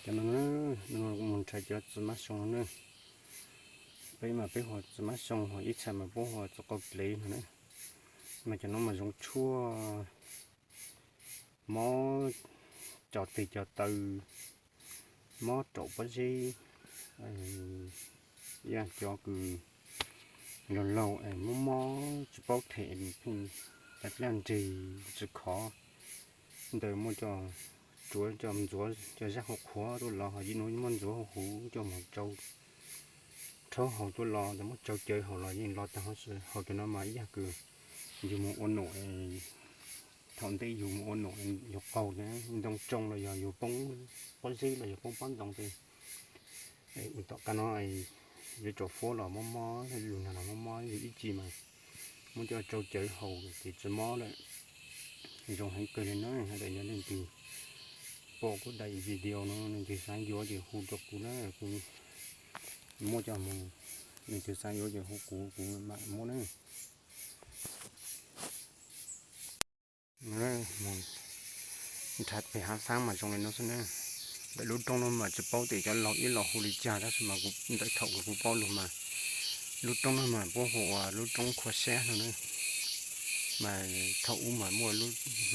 Cov no, no mus nrhiav cov txiv mab xyoo no na. Peb mas peb hu txiv mab xyoo, ho ib txhia mas puab hu txiv qau plev no na. Mas cov no mas zoo tshuaj mob cov tes cov taw, mob raum pob zeb, yog cov kws laug laug es mob mob tsis paub them, pheej cav dlaj nrig tsis khov. Ntawd muaj cov tsuav cov ntxuav cov zaj qhuav qhuav tuaj los, ho yim hnub muaj ntxuav huv huv coj mus tsau rhaub haus tuaj los, ntawd muab tsau cawv haus los yeej los tag huv si. Haus cov no mas ib yam kws yus mus ua num, thaum ntej yus mus ua num yus qaug ntoo tsoo los yog yus poob pob zeb los yog poob pob ntoo ces ua tom qab no yuav tsum fuab los mob mob, lug nag los mob mob, yus ib tsi mas muab coj tsau cawv haus ces tsis mob lawm. Zoo heev kawg li na. Yog leej twg pom kuv daim video no leej twg xav yuav ces hu rau kuv na, kuv muab coj mus. Leej twg xav yuav ces hu kuv, kuv mam muab na. Mus nrhiav pem hav xab mas zoo li no xwb na. Ntawm lub roob no mas tsis paub tias cov laug ib los hu li cas tab sis mas kuv ntawm thaum kuv paub lug mas lub roob no mas puab hu ua lub roob Khua Sab no na. Mas thaum ub mas muaj,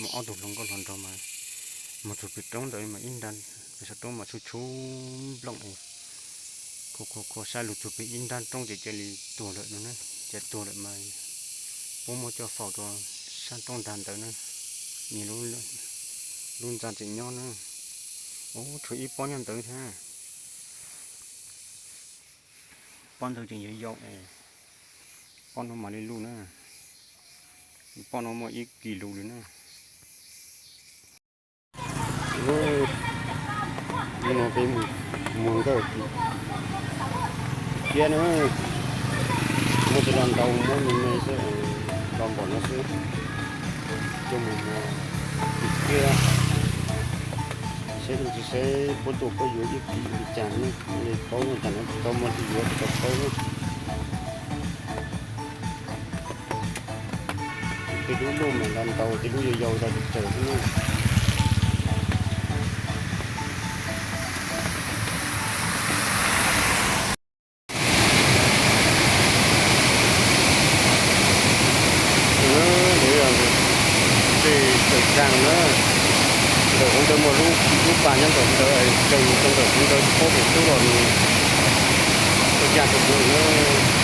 muaj ob tug hluas nkauj hluas nraug mas mus txug pem roob ntawd mas ib nrab, pem saum roob mas tshuab tshuab nplooj, khua khua khua sab lug txug pem ib nrab roob ces cia li tuag lawm no na. Ces tuag lawm mas puab muab coj faus rau sab roob nrag ntawd na. Nws lub ntxa tseem nyob na. Ub, tshuav ib pob nyob ntawd thiab. Pob ntawd tseem yuav yau es pob no mam li luj na. Pob no muaj ib kis lus li na. Hnub no peb mus nkauj tim kiab na, muaj tej lo ntau muab me me xwb, lo npaum no xwb, coj mus muag tim kiab. Saib leej twg saib puab tuaj puab yuav ib kis li cas ne, li paub ne, tam no tsis tau muaj tus yuav tsis tau paub ne. Tej lub luj mas lo ntau, tej lub yau yau lo tsawg xwb na. Tej tawm zaag na, ntawm hauv ntawd muaj lub pas nyob ntawm ntawd, tseem rau ntawm hauv ntawd tsis paub tias twb los nws ua cas rau kuv na.